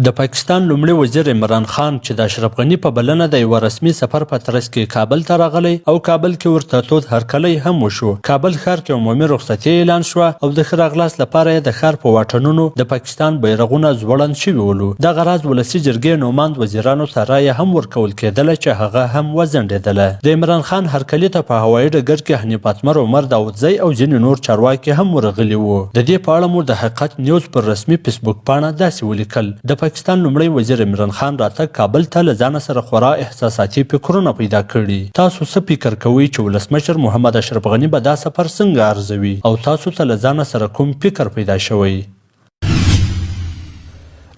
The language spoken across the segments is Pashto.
د پاکستان لومړي وزیر عمران خان چې د اشرف غني په بلنه د یوه رسمي سفر په ترڅ کې کابل ته راغلی او کابل کې ورته تود هرکلی هم وشو. کابل ښار کې عمومي رخصتي اعلان شوه او د ښه راغلاست لپاره یې د ښار په واټنونو د پاکستان بیرغونه ځوړند شوي ولو. دغه راز ولسي جرګې نوماند وزیرانو ته رایه هم ورکول کېدله چې هغه هم وځنډېدله. د عمران خان هرکلي ته په هوایي ډګر کې حنیف اتمر، عمر داودزی او ځینې نور چارواکي هم ورغلي وو. د دې په اړه مو د حقیقت نیوز پر رسمي فیسبوک پاڼه داسې ولیکل. د پاکستان لومړی وزیر عمران خان راتګ کابل ته له ځانه سره خورا احساساتي فکرونه پیدا کړي. تاسو څه فکر کوئ چې ولسمشر محمد اشرف غني به دا سفر څنګه ارزوي او تاسو ته له ځانه سره کوم فکر پیدا شوی؟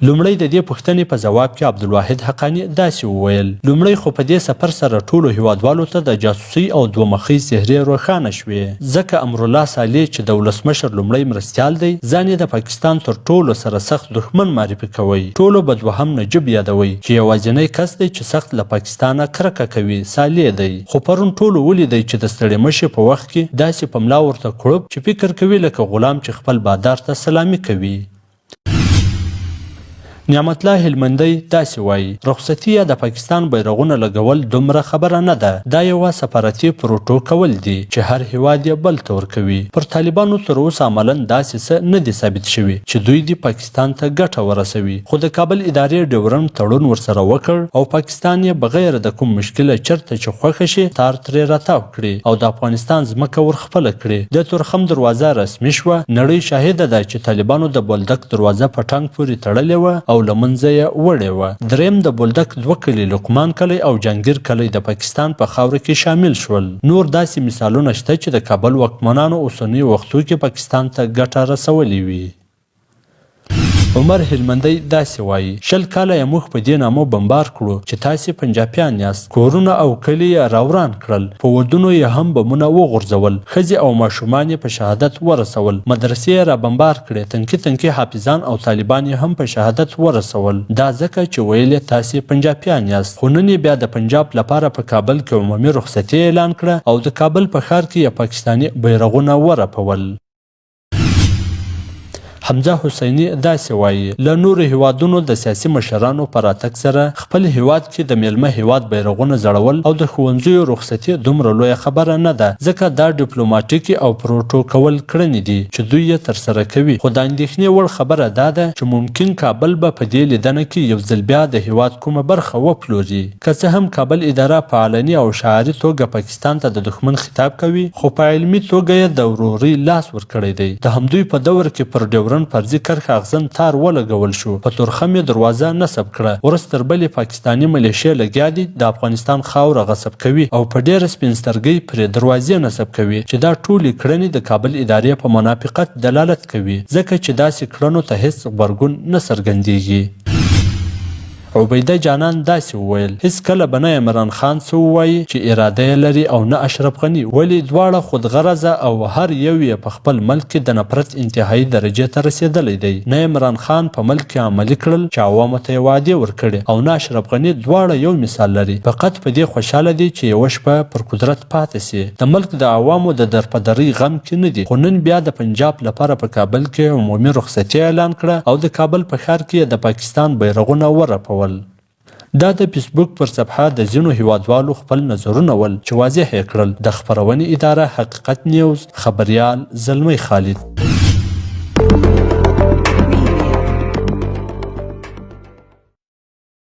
لومړی د دې پوښتنې په ځواب کې عبدالواحد حقاني داسې وویل، لومړی خو په دې سفر سره ټولو هیوادوالو ته د جاسوسۍ او دوه مخۍ څهرې روښانه شوې، ځکه امرالله صالح چې د ولسمشر لومړی مرستیال دی، ځان یې د پاکستان تر ټولو سره سخت دښمن معرفي کوی، ټولو به دوهم نجیب یادوی چې یوازینی کس دی چې سخت له پاکستانه کرکه کوي، صالح دی. خو پرون ټولو ولیدی چې د ستړې مشې په وخت کې داسې په ملا ورته کړوپ چې فکر کوي لکه غلام چې خپل بادار ته سلامي کوي. نعمت الله هلمندی داسې وايي، رخصتي یا د پاکستان بیرغونه لګول دومره خبره نه ده، دا یوه سفارتي پروټوکول دي چې هر هیواد یې بل ته ورکوي. پر طالبانو تر اوسه عملاً داسې څه نه دي ثابت شوي چې دوی دې پاکستان ته ګټه ورسوي، خو د کابل ادارې ډیورنډ تړون ورسره وکړ او پاکستان یې بغیر د کوم مشکله چرته چې خوښه شي تار ترې راتاو کړي او د افغانستان ځمکه ور خپله کړي. د تورخم دروازه رسمي شوه، نړۍ شاهده ده چې طالبانو د بولدک دروازه په ټانک پورې تړلې وه او له منځه یې وړې وه. دریم د بولدک دوه کلي لقمان کلی او جانګیر کلی د پاکستان په خاوره کې شامل شول. نور داسې مثالونه شته چې د کابل واکمنانو اوسنیو وختو کې پاکستان ته ګټه رسولې وي. عمر هلمندی داسې وايي، 20 کاله یې موږ په دې نامه بمبار کړو چې تاسې پنجاپیان یاست، کورونه او کلي یې راوران کړل، په ودونو یې هم بمونه وغورځول، ښځې او ماشومان یې په شهادت ورسول، مدرسې یې رابمبار کړې، تنکي تنکي حافظان او طالبان یې هم په شهادت ورسول، دا ځکه چې ویل یې تاسې پنجاپیان یاست. خو نن یې بیا د پنجاب لپاره په کابل کې عمومي رخصتي اعلان کړه او د کابل په ښار کې یې پاکستاني بیرغونه ورپول. حمزه حسیني داسې وايي، له نورو هیوادونو د سیاسي مشرانو په راتګ سره خپل هیواد کې د میلمه هیواد بیرغونه ځړول او د ښوونځیو رخصتي دومره لویه خبره نه ده، ځکه دا ډیپلوماټیکې او پروټوکول کړنې دي چې دوی یې ترسره کوي، خو د اندېښنې وړ خبره دا ده چې ممکن کابل به په دې لیدنه کې یو ځل بیا د هیواد کومه برخه وپلوري. که څه هم کابل اداره په علني او شعاري توګه پاکستان ته د دښمن خطاب کوي، خو په علمي توګه یې د ورورۍ لاس ورکړی دی. د همدوی په دور کې پر ډیورنډ فرضي کرښه اغزن تار ولګول شو، په تورخم یې دروازه نصب کړه، ورځ تر بلې پاکستاني ملیشې لګیا دي د افغانستان خاوره غصب کوي او په ډیره سپین سترګۍ پرې دروازې نصب کوي چې دا ټولې کړنې د کابل ادارې په منافقت دلالت کوي، ځکه چې داسې کړنو ته هیڅ غبرګون نه څرګندیږي. عبیده جانان داسې وویل، هیڅکله به نه عمران خان څه ووایي چې اراده یې لري او نه اشرف غني، ولې دواړه خود غرضه او هر یو یې په خپل ملک کې د نفرت انتهایي درجې ته رسیدلی دی. نه عمران خان په ملک کې عملي کړل چې عوامو ته یې وعدې ورکړې او نه اشرف غني، دواړه یو مثال لري، فقط په دې خوشحاله دي چې یوه شپه پر قدرت پاتې شي. د ملک د عوامو د درپدرۍ غم کې نه دي، خو نن بیا د پنجاب لپاره په کابل کې عمومي رخصتي اعلان کړه او د کابل په ښار کې یې د پاکستان بیرغونه ورپول. دا د فیسبوک پر صفحه د ځینو هیوادوالو خپل نظرونه ول چې واضح یې کړل. د خپرونې اداره حقیقت نیوز، خبریال زلمی خالد.